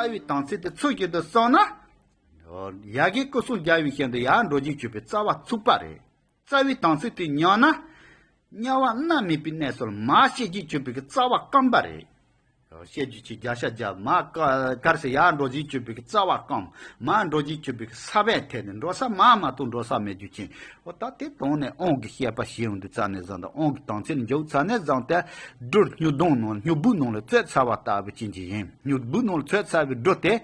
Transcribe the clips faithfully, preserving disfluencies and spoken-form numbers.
རྩ་བའི་དམ་ཚིག་དེ་ཚུལ་བཞིན་དུ་བསྲུངས་ན། ཡ་གིའི་སྐུ་གསུང་རྒྱལ་བའི་ཞིང་དུ་ཡར་འགྲོ་རྒྱུར་གྱུར་པའི་རྩ་བ་ཚུགས་པ་རེད། རྩ་བའི་དམ་ཚིག་དེ་ཉམས་ན། དམྱལ་བ་མནར་མེད་པའི་གནས་སུ་མར་སྐྱེ་རྒྱུར་གྱུར་པའི་རྩ་བ་སྐམ་པ་རེད། བཤད་རྒྱུ་ཅིག་བརྒྱ་ཆ་བརྒྱ། མར་ག་གར་སོང་ཡར་འགྲོ་རྒྱུར་གྱུར་པའི་རྩ་བ་སྐམ། མར་འགྲོ་རྒྱུར་གྱུར་པའི་ས་བོན་ཐལ་ནས་འགྲོ་ས་མར་མ་གཏོགས་འགྲོ་ས་མེད་རྒྱུ་ཅན། འོ་ད་དེ་དོན་ནས་དབང་གི་བཤད་པ་བྱེད་ཡོང་དུས་རྩ་ནས་བཟུང་དང་། དབང་གི་དམ་ཚིག་འཇོག་ཚར་ནས་བཟུང་སྟེ། སྦྲུལ་སྨྱུག་དོང་ནང་སྨྱུག་སྦུག་ནང་ལ་ཚུད་ཚར་བ་ལྟ་བུ་ཅན་ཅིག་ཡིན། སྨྱུག་སྦུག་ནང་ལ་ཚུད་ཚར་བའི་སྦྲུལ་དེ།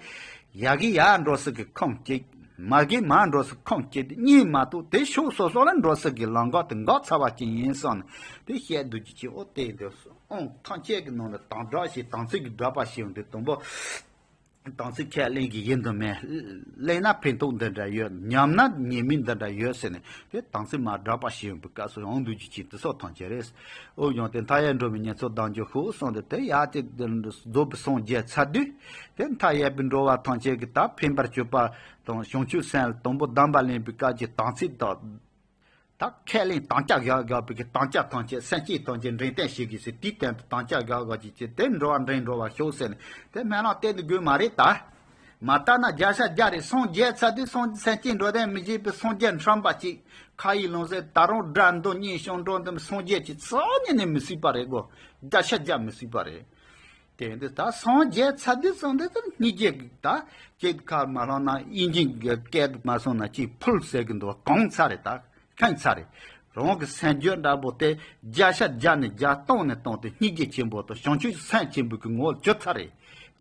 ཡ་གི་ཡར་འགྲོ་ས་གི་ཁུངས་གཅིག་མ་གི་མར་འགྲོ་ས་ཁུངས་གཅིག་གཉིས་མ་གཏོགས། དེ་ཕྱོགས་སོ་སོ་ལ་འགྲོ་ས་གི་ལམ་ཁ་དེ་འགག་ཚར་བ་ཅིག་ཡིན་བསམ་ནས། དེ་བཤད་སྡོད་རྒྱུ་ཅིག་འོ་དེ་འདི་དབང་ཐམས་ཅད་ཀྱི་ནང་ནས་དམ་བསྒྲགས་ཤིག་དམ་ཚིག་གི་བསྒྲགས་པ་ཞིག་འདི་དང་པོ། དམ་ཚིག་ཁས་ལེན་གྱི་ཡིན་དུ་མེད། ལེན་ན་ཕན་ཐོགས་འདི་འདྲ་ཡོད། ཉམས་ན་ཉེས་དམིགས་འདི་འདྲ་ཡོད་ཟེར་ནས། དེ་དམ་ཚིག་མར་བསྒྲགས་པ་ཞིག་ཡོང་པའི་སྐབས་སུ་ཡང་འདུག་རྒྱུ་ཅིག་དེ་སོགས་ཐམས་ཅད་རེད། འོ་ཡང་དེ་མཐའ་ཡས་འགྲོ་བའི་ཉེར་འཚོ་ལྡང་རྒྱུ་ཤོག་གསུངས་ཏེ། དེ་ཡར་དེ་རྫོགས་པའི་སངས་རྒྱས་ཚར་དུས། དེ་མཐའ་ཡས་པའི་འགྲོ་བ་ཐམས་ཅད་ཀྱི་ད་ཕན་པར་གྱུར་པ་དང་། བྱང་ཆུབ་སེམས་ལ་དང་པོ་གདམས་པ་ལེན་པའི་སྐབས་ཀྱི་དམ་ཚིག་དང་། ད་ཁས་ལེན་དམ་བཅའ་བཞག་བཞག་པའི་གི་དམ་བཅའ་ཐམས་ཅད། སེམས་ཅན་ཐམས་ཅད་འདྲེན་ཐབས་བྱེད་དགོས་ཟེར། དེའི་སྟེང་དུ་དམ་བཅའ་བཞག་བཞག་ཅིག་བྱས། དེ་འགྲོ་བ་འདྲེན་འགྲོ་བར་ཤོག་ཟེར་ནས། དེ་སྨོན་ལམ་གཏད་དགོས་མ་རེད་ད། མ་བཏབ་ན་བརྒྱ་ཆ་བརྒྱ་རེད། སངས་རྒྱས་ཚར་དུས་སངས་སེམས་ཅན་འགྲོ་དོན་མི་བྱེད་པའི་སངས་རྒྱས་ཁྲོམ་པ་ཅིག་ཁ་ཡི་ལོང་ཟེར། ད་རུང་དགྲ་འདུལ་གཉེན་སྐྱོང་འགྲོ་འདུལ་སངས་རྒྱས་ཀྱི་རྩ་བ་ཉིད་ནས་མི་སྲིད་པ་རེད་གོ། བརྒྱ་ཆ་བརྒྱ་མི་སྲིད་པ་རེད། དེ་འདི་ད་སངས་རྒྱས་ཚར་དུས་ཙང་དེ་ཚོ་སྙིང་རྗེ་གི་ད་ཅིག་ཁ་མ་ལྷག་ན། དབྱིན་ཇི་གི་སྐད་དུ་མ་སོང་ན་ཅིག་ཕུལ་ཟེར་གི་འདུག་གང་ཚར་རེད། ད་ཁེངས་ཚར་རེད། རང་གི་སེམས་རྒྱུད་འདྲ་པོ་དེ་བརྒྱ་ཆ་བརྒྱ་ནས་བརྒྱ་སྟོང་ནས་སྟོང་དེ་སྙིང་རྗེ་ཆེན་པོ་དང་བྱང་ཆུབ་སེམས་ཆེན་པོ་གི་ངོ་བོར་གྱུར་ཚར་རེད།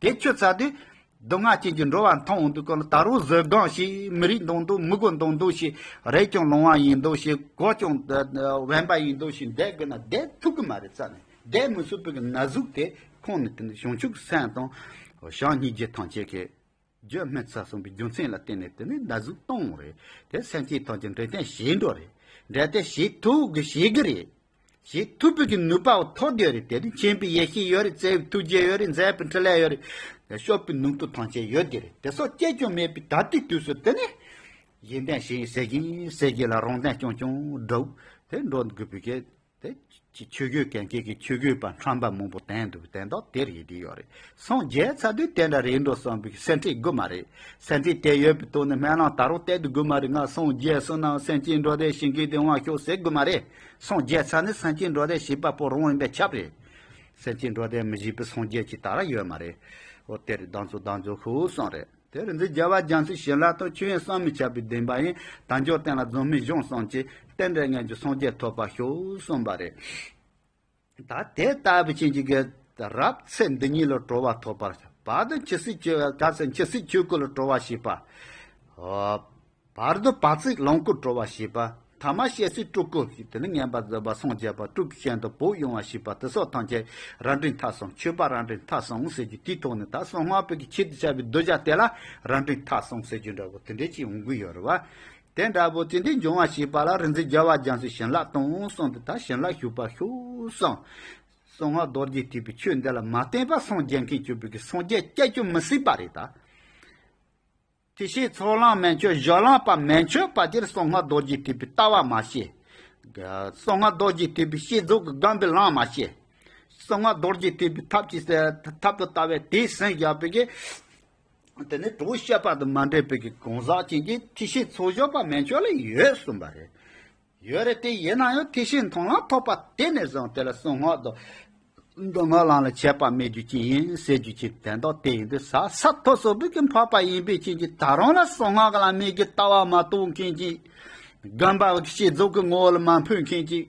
དེ་གྱུར་ཚར་དུས། སྡུག་བསྔལ་ཅན་གྱི་འགྲོ་བ་མཐོང་འོང་དུས་སྐབས་ལ། ད་རུང་བཟོད་སྒོམ་ཞིག་མི་རིགས་མདོག་མདོག་མི་གོ་མདོག་མདོག་ཞིག་རེད་ཀྱང་ལོང་བ་ཡིན་མདོག་ཞིག་གོ་ཀྱང་དབེན་པ་ཡིན་མདོག་ཞིག་བསྡད་དགོས་ན་བསྡད་ཐུབ་ཀྱི་མ་རེད། རྩ་ནས་བསྡད་མི་ཚུགས་པའི་གི་ན་ཟུག་དེ་ཁོང་ནས། དེ་ནས་བྱང་ཆུབ་སེམས་དང་བྱམས་སྙིང་རྗེ་ཐམས་ཅད་ཀྱི་རྒྱུ་སྨིན་ཚར་སོང་པའི་རྒྱུ་མཚན་ལ་བརྟེན་ནས། དེ་ནས་ན་ཟུག་སྟོང་རེད། དེ་སེམས་ཅན་ཐམས་ཅད་འདྲེན་ཐབས་བྱེད་འགྲོ་རེད། འདྲེན་ཐབས་བྱེད་ཐུབ་གི་བྱེད་གི་རེད། བྱེད་ཐུབ་པའི་གི་ནུས་པ་ཐོབ་བསྡད་རེད། དེ་ནི་མཁྱེན་པའི་ཡེ་ཤེས་ཡོད་རེད། བརྩེ་བའི་ཐུགས་རྗེ་ཡོད་རེད། མཛད་པའི་འཕྲིན་ལས་ཡོད་རེད། སྤྱོད་པའི་ནུས་སྟོབས་ཐམས་ཅད་ཡོད་དེ་རེད། དེ་སོགས་སྐྱེ་རྒྱུ་མེད་པའི་ད་ལྟའི་དུས་སུ། དེ་ནི་གཞན་དོན་བྱེད་ཟེར་གྱིན་ཟེར་གྱིན་ལ། རང་དོན་རྐྱང་རྐྱང་སྒྲུབ་དེ་འགྲོ་དགོས་པའི་གི། དེ་ཆོས་གོས་གན་རྐྱལ་གྱི་ཆོས་གོས་པ་ཁྲམ་པ་མང་པོ་བསྟན་འདུག་དེ་འདྲ་དེ་རེད། དེ་ཡོད་རེད། སངས་རྒྱས་ཚར་དུས་དེ་འདྲ་རེད་འགྲོ་བསམ་པའི་སེམས་ཁྲལ་དགོས་མ་རེད། སེམས་ཁྲལ་དེ་ཡོད་པའི་ཐོག་ནས་སྨོན་ལམ་ད་རུང་གཏད་དགོས་མ་རེད། ང་སངས་རྒྱས་སོང་ན་སེམས་ཅན་འགྲོ་དོན་བྱེད་མཁན་དེ་དབང་ཤོག་ཟེར་དགོས་མ་རེད། སངས་རྒྱས་ཚར་ནས་སེམས་ཅན་འགྲོ་དོན་བྱེད་པ་པོ་རང་ཡིན་པས་ཁྱབ་རེད། སེམས་ཅན་འགྲོ་དོན་མི་བྱེད་པའི་སངས་རྒྱས་ཅིག་ད་ར་ཡོད་མ་རེད། འོ་དེ་རེད། བདག་འཛིན་བདག་འཛིན་ཤོག་གསུངས་རེད། དེ་རིག་འཛིན་རྒྱལ་བ་རྒྱལ་མཚན་བྱིན་རླབས་དང་། ཆོས་དབྱིངས་བསམ་མི་ཁྱབ་པའི་བདེན་པ་ཡིན། དལ་འབྱོར་བསྟན་ལ་རྫོགས་སྨིན་གཞུང་གསུམ་གྱི། རྟེན་འབྲེལ་ངེས་འབྱུང་སངས་རྒྱས་ཐོབ་པར་ཤོག་གསུངས་པ་རེད། ད་དེ་ལྟ་བུ་ཅན་གྱི་གི་རབ་ཚེ་འདི་ཉིད་ལ་གྲོལ་བ་ཐོབ་པར། བར་དུ་ཇི་སྲིད་ཆོས་ག་ཚོད་ཇི་སྲིད་ཆོས་སྐུ་ལ་གྲོལ་བར་བྱེད་པ། བར་དུ་བར་ཚིག་ལོངས་སྐུར་གྲོལ་བར་བྱེད་པ། ཐ་མ་སྐྱེ་སྲིད་སྤྲུལ་སྐུ་ཞིག་དེ་ནི་མངོན་པར་རྫོགས་པར་སངས་རྒྱས་པ་སྤྲུལ་སྐུ་ཅན་དུ་བོད་ཡོང་བར་བྱེད་པ། དེ་སོགས་ཐམས་ཅད་རབ་འབྲིང་ཐ་གསུམ། མཆོད་པ་རབ་འབྲིང་ཐ་གསུམ་ཟེར་རྒྱུ་དེའི་ཐོག་ནས། ད་གསང་སྔགས་པའི་གི་ཆེད་དུ་བྱ་བའི་གདུལ་བྱ་དེ་ལ་རབ་འབྲིང་ཐ་གསུམ་ཟེར་རྒྱུ་འདྲ་བོ་དེ་འདྲའི་ཅིག་ཡོང་གི་ཡོད་རེད་བ། དེ་འདྲ་བོ་དེ་འདྲའི་འབྱུང་བར་བྱེད་པ་ལ་རིག་འཛིན་རྒྱལ་བ་རྒྱལ་མཚན་བྱིན་རླབས་དང་གསུངས་ཏེ། ད་བྱིན་རླབས་ཞུགས་པར་ཤོག་གསུངས། གསང་སྔགས་རྡོ་རྗེ་ཐེག་པའི་ཆོས་འདི་ལ་མ་བརྟེན་པར་སངས་རྒྱས་མཁན་གྱུར་པའི་གི་སངས་རྒྱས་སྐྱེ་རྒྱུ་མི་སྲིད་པ་རེད་ད། ཐེག་ཆེན་ཚོགས་ལམ་མན་ཆད་སྦྱོར་ལམ་པ་མན་ཆད་པ་དེར་གསང་སྔགས་རྡོ་རྗེ་ཐེག་པའི་ལྟ་བ་མ་སྐྱེས། གསང་སྔགས་རྡོ་རྗེ་ཐེག་པའི་བསྐྱེད་རྫོགས་ཀྱི་སྒོམ་པའི་ལམ་མ་སྐྱེས། གསང་སྔགས་རྡོ་རྗེ་ཐེག་པའི་ཐབས་ཀྱི་ཐབས་དང་ལྟ་བའི་དེ་ཟིན་བཞག་པའི་གི། དེ་ནི་གྲོགས་སྐྱོབ་པ་དང་མ་འདྲེས་པའི་གི་གང་ཟག་ཅན་གྱི་ཐེག་ཆེན་ཚོགས་སྦྱོར་པ་མན་ཆད་ལ་ཡོད་གསུངས་པ་རེད། ཡོད་རེད། དེ་ཡིན་ན་ཡང་ཐེག་ཆེན་མཐོང་ལམ་ཐོབ་པ་དེ་ནས་བཟུང་དེ་ལ་གསང་སྔགས་དང་། མདོ་སྔགས་ལམ་ལ་ཁྱད་པར་མེད་རྒྱུ་ཅན་ཡིན་ཟེར་རྒྱུ་ཅན་དོན་དག་དེ་ཡིན་དུས། ས་ས་ཐོབ་སོགས་པའི་གི་འཕགས་པ་ཡིན་པའི་ཅན་གྱི། ད་རུང་ལ་གསང་སྔགས་ཀྱི་ལམ་མིག་གི་ལྟ་བ་མ་རྟོགས་མཁན་གྱི། སྒོམ་པ་བསྐྱེད་རྫོགས་ཀྱི་ངོ་བོ་ལ་མ་འཕོས་མཁན་གྱི།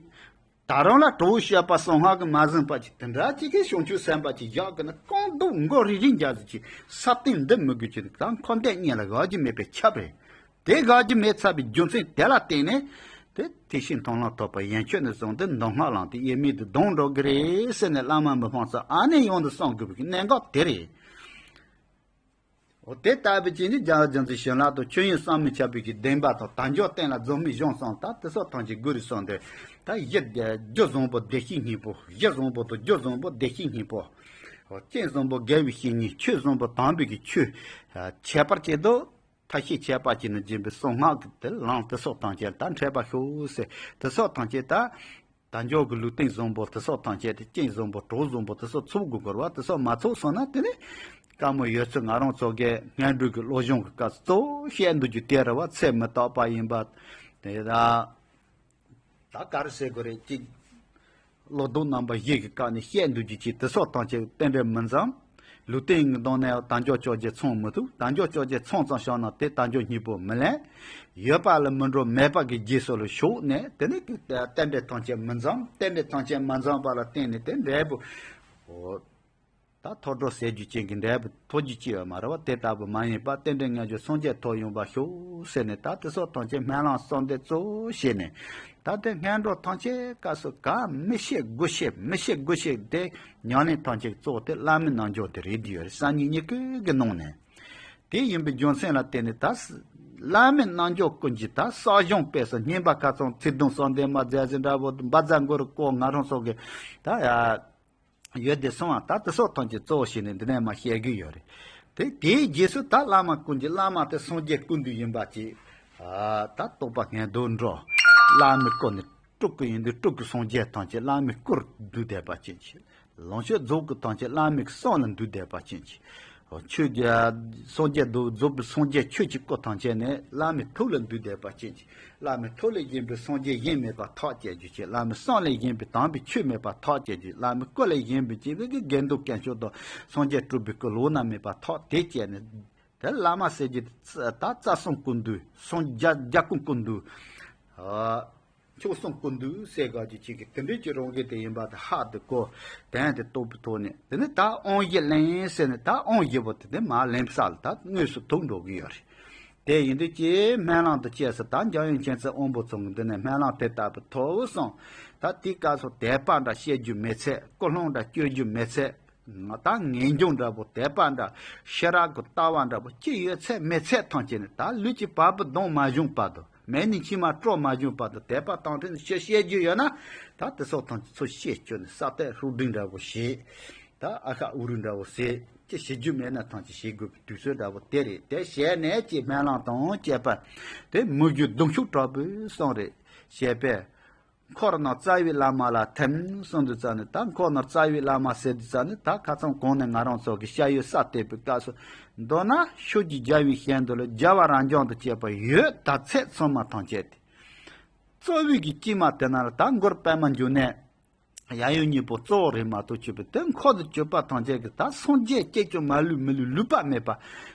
ད་རུང་ལ་གྲོགས་སྐྱོབ་པ་གསང་སྔགས་ཀྱིས་མ་ཟིན་པ་ཅིག་དེ་འདྲ་ཅིག་གིས་བྱང་ཆུབ་སེམས་དཔའ་ཅིག་བཞག་གི་ན། རྐང་སྡུག་མགོ་རིལ་རིལ་རྒྱག་ཟིག་ཅིག་ས་སྟེང་འདི་མི་དགོས་ཀྱི་ད་འཁོར་འདས་གཉིས་ལ་དགའ་རྒྱུ་མེད་པས་ཁྱབ་རེད། དེ་དགའ་རྒྱུ་མེད་ཚར་བའི་རྒྱུ་མཚན་དེ་ལ་བརྟེན་ནས། དེ་ཐེག་ཆེན་མཐོང་ལམ་ཐོབ་པ་ཡན་ཆད་ནས་བཟུང་སྟེ་མདོ་སྔགས་ལམ་དེ་དབྱེར་མེད་དུ་ལྡང་འགྲོ་གི་རེད་ཟེར་ནས་བླ་མ་མི་ཕམ་ཚོས་ཨ་ནེ་ཡོང་དུ་གསུང་དགོས་པའི་གནད་འགག་དེ་རེད། འོ་དེ་ལྟ་བུ་ཅན་ནི་རྒྱལ་བ་རྒྱལ་མཚན་བྱིན་རླབས་དང་། ཆོས་དབྱིངས་བསམ་མི་ཁྱབ་པའི་གི་བདེན་པ་དང་། དལ་འབྱོར་བསྟན་ལ་རྫོགས་སྨིན་གཞུང་གསུམ། ད་དེ་སོགས་ཐམས་ཅད་དགོས་རེད་གསུངས་ཏེ། ད་གཞི་རྒྱུ་བཟང་པོ་བདེ་གཤེགས་སྙིང་པོ། གཞི་བཟང་པོ་དང་རྒྱུ་བཟང་པོ་བདེ་གཤེགས་སྙིང་པོ། རྐྱེན་བཟང་པོ་དགེ་བའི་བཤེས་གཉེན། ཆོས་བཟང་པོ་དམ་པའི་གི་ཆོས། ཁྱད་པར་ཅན་དུ་ཐབས་ཤེས་ཁྱད་པར་ཅན་ནས་སྦྱིན་པའི་གསང་སྔགས་ཀྱི་དེ་ལམ་དེ་སོགས་ཐམས་ཅད་ད་འཕྲད་པར་ཤོག་ཟེར། དེ་སོགས་ཐམས་ཅད་ད། དལ་འབྱོར་གྱི་ལུས་རྟེན་བཟང་པོ་དེ་སོགས་ཐམས་ཅད་དེ། རྐྱེན་བཟང་པོ་གྲོགས་བཟང་པོ་དེ་སོགས་ཚུགས་དགོས་དགོས་རེད་བ། དེ་སོགས་མ་ཚུགས་སོང་ན་དེ་ནི་ དཀའ་མོ་ཡོད་ཚུལ་ང་རང་ཚོ་གི་སྔོན་འགྲོ་གི་སློབ་སྦྱོང་གི་སྐབས་སུ་གཙོ་བོ་བཤད་འདུག་རྒྱུ་དེ་རེད་བ། ཚེ་མི་རྟག་པ་ཡིན་པ་དེ་དང་། ད་ག་རེ་ཟེར་དགོས་རེད། གཅིག་བློ་ལྡོག་རྣམ་པ་བཞི་གི་སྐབས་ནས་བཤད་འདུག་རྒྱུ་ཅིག་དེ་སོགས་དང་ཅིག་རྟེན་འབྲེལ་མི་འཛོམས། ལུས་རྟེན་གྱི་དོན་ནས་དལ་འབྱོར་བཅོ་བརྒྱད་ཚང་མི་ཐུབ། དལ་འབྱོར་བཅོ་བརྒྱད་ཚང་ཙམ་བཞག་ན་དེ་དལ་འབྱོར་སྙིང་པོ་མི་ལེན། ཡོད་པ་ལ་མི་འགྲོ། མེད་པ་གི་རྗེས་སུ་ལ་ཞོག་ནས། དེ་ནས་རྟེན་འབྲེལ་ཐམས་ཅད་མི་འཛོམས། རྟེན་འབྲེལ་ཐམས་ཅད་མ་འཛོམས་པ་ལ་བརྟེན་ནས་དེ་འབྲས་བུ། འོ། ད་ཐོས་གྲོལ་ཟེར་རྒྱུ་ཅན་གྱི་འབྲས་བུ་ཐོབ་རྒྱུ་ཅིག་ཡོད་མ་རེད་བ། དེ་ལྟ་བུ་མ་ཡིན་པ་རྟེན་འབྲེལ་ལྔ་བཅུ་སངས་རྒྱས་ཐོབ་ཡོང་བར་ཤོག་ཟེར་ནས། ད་དེ་སོགས་ཐམས་ཅད་སྨོན་ལམ་གསོལ་འདེབས་གཙོ་བོ་བྱས་ནས། ད་དེ་སྔོན་འགྲོ་ཐམས་ཅད་སྐབས་སུ་ག་མི་ཤེས་དགུ་ཤེས་མི་ཤེས་དགུ་ཤེས་དེ་ཉམས་ལེན་ཐམས་ཅད་གཙོ་བོ་དེ་བླ་མའི་རྣལ་འབྱོར་དེ་རེད་འདི་ཡོད་རེད། སང་ཉིན་ཉིན་ཀུན་གྱི་ནང་ནས། དེ་ཡིན་པའི་རྒྱུ་མཚན་ལ་བརྟེན་ནས་ད་བླ་མའི་རྣལ་འབྱོར་ཀུན་གྱི་ད་གསོ་སྦྱོང་སྤེལ་ས་བསྙེན་པ་ཁ་ཚང་ཚིག་བརྡུང་གསོལ་འདེབས་མ་མཛད་ཟིན་འདྲ་བོ། བཛྲ་གུ་རུ་སྐོར་ང་རང་ཚོ་གི་ད་ཡ། ཡོད་དེ་སོང་བ། ད་དེ་སོགས་ཐམས་ཅད་གཙོ་བོ་བྱས་ནས་འདི་ནས་མར་བཤད་གི་ཡོད་རེད། དེ་དེའི་རྗེས་སུ་ད་བླ་མ་ཀུན་གྱི་བླ་མ་དེ་སངས་རྒྱས་ཀུན་འདུས་ཡིན་པ་ཅིག་ཨ། ད་རྟོགས་པ་སྔོན་དུ་འགྲོ། བླ་མའི་སྐུ་ནས་སྤྲུལ་སྐུ་ཡིན་དུས་སྤྲུལ་སྐུ་སངས་རྒྱས་ཐམས་ཅད་བླ་མའི་སྐུར་འདུས་བསྡད་པ་ཅན་ཅིག་ལོངས་སྤྱོད་རྫོགས་སྐུ་ཐམས་ཅད་བླ་མའི་གསུང་ལ་འདུས་བསྡད་པ་ཅན་ཅིག་ཆོས་ཀྱི་སངས་རྒྱས་རྫོགས་པའི་སངས་རྒྱས་ཆོས་ཀྱི་སྐུ་ཐམས་ཅད་ནི་བླ་མའི་ཐུགས་ལ་འདུས་བསྡད་པ་ཅན་ཅིག་བླ་མའི་ཐུགས་ལས་གཞན་པའི་སངས་རྒྱས་གཞན་མེད་པར་ཐག་བཅད་རྒྱུ་ཅིག་བླ་མའི་གསུང་ལས་གཞན་པའི་དམ་པའི་ཆོས་མེད་པར་ཐག་བཅད་རྒྱུ། བླ་མའི་སྐུ་ལས་གཞན་པའི་སྐྱེ་བོའི་དགེ་འདུན་དཀོན་མཆོག་དང་སངས་རྒྱས་སྤྲུལ་པའི་སྐུ་ལོགས་ན་མེད་པར་ཐག་དེ་བཅད་ནས། དེ་བླ་མ་ཟེར་རྒྱུ་ད་རྩ་གསུམ་ཀུན་འདུས། སངས་རྒྱས་རྒྱལ་ཀུན་ཀུན་འདུས། ཨ། མཆོག་གསུམ་ཀུན་འདུས་ཟེར་དགོས་རྒྱུ་ཅིག་གི་དེ་འདྲའི་ཀྱི་རང་གི་དེ་ཡིན་པ་དེ་ཧ་དེ་གོ། དོན་དེ་རྟོགས་པའི་ཐོག་ནས་དེ་ནི་ད་དབང་བཞི་ལེན་ཟེར་ནས། ད་དབང་བཞི་པོ་དེ་དེ་མར་ལེན་ས་ལ་ད་དངོས་སུ་ཐུག་འགྲོ་གི་ཡོད་རེད། དེ་ཡིན་དུས་ཀྱི་སྨོན་ལམ་དུ་བཅས་སུ་ད་འཇམ་དབྱངས་མཁྱེན་བརྩེ་དབང་པོ་ཚང་གི་འདི་ནས་སྨོན་ལམ་དེ་ལྟ་བུ་ཐོབ་སོང་། ད་དེའི་སྐབས་སུ་དད་པ་འདྲ་བཤད་རྒྱུ་མེད་ཚད། ཀུན་སློང་འདྲ་སྐྱོན་རྒྱུ་མེད་ཚད། ང་ད་ངེས་འབྱུང་འདྲ་པོ་དད་པ་འདྲ་ཤེས་རབ་ཀྱི་ལྟ་བ་འདྲ་པོ་ཅི་ཡོད་ཚད་མེད་ཚད་ཐམས་ཅད་ནི། ད་ལུས་ཀྱི་བ་སྤུ་ལྡང་མ་བྱུང་བར་དུ། མལ་ནས་མཆི་མ་དཀྲོག་མ་བྱུང་བར་དུ། དད་པ་དང་ཕྲད་ནས་ཆོས་བཤད་རྒྱུ་ཡོད་ན། ད་དེ་སོགས་ཐམས་ཅད་ཚུར་བཤད་བཅུག་ནས་ས་གཏད་ཧྲུག་སྒྲིག་འདྲ་པོ་བྱེད། ད་ཨ་ཤ་ཨུ་རུ་འདྲ་པོ་ཟེར། ཅི་བྱེད་རྒྱུ་མེད་ན་ཐམས་ཅད་བྱེད་དགོས་པའི་དུས་ཚོད་འདྲ་པོ་དེ་རེད། དེ་བྱས་ནས་ཀྱི་སྨོན་ལམ་དང་བཅས་པ་དེ་མི་བསྒྱུར་གདུང་ཤུགས་དྲག་པོས་གསུངས་རེད། བྱས་པས། འཁོར་རྣམས་རྩ་བའི་བླ་མ་ལ་ཐིམ་གསུངས་དུས་ཙ་ནས། ད་འཁོར་རྣམས་རྩ་བའི་བླ་མ་ཟེར་དུས་ཙ་ནས། ད་ཁ་སང་གོང་ནས་ང་རང་ཚོ་གི་ཤ་ཡོད་ས་བལྟས་པའི་སྐབས་སུ། མདོར་ན་ཕྱོགས་ཀྱི་རྒྱལ་བའི་ཞལ་འདི་ལ་རྒྱལ་བ་རབ་འབྱམས་དང་བཅས་པ་ཡོད་ད་ཚད་ཚང་མ་ཐམས་ཅད་དེ། རྩ་བའི་གི་དཀྱིལ་མ་དེ་ན་ལ་ད་མགུར་པདྨ་འབྱུང་གནས་གཡས་གཡོན་གཉིས་པོ་གཙོ་བོ་རེད་མ་གཏོགས་ཆོས་པའི་དེ་འཁོར་དུ་གྱུར་པ་ཐམས་ཅད་ཀྱི་ད་སངས་རྒྱས་སྐྱེ་རྒྱུ་མ་ལུས་མི་ལུས་ལུས་པ་མེད་པ་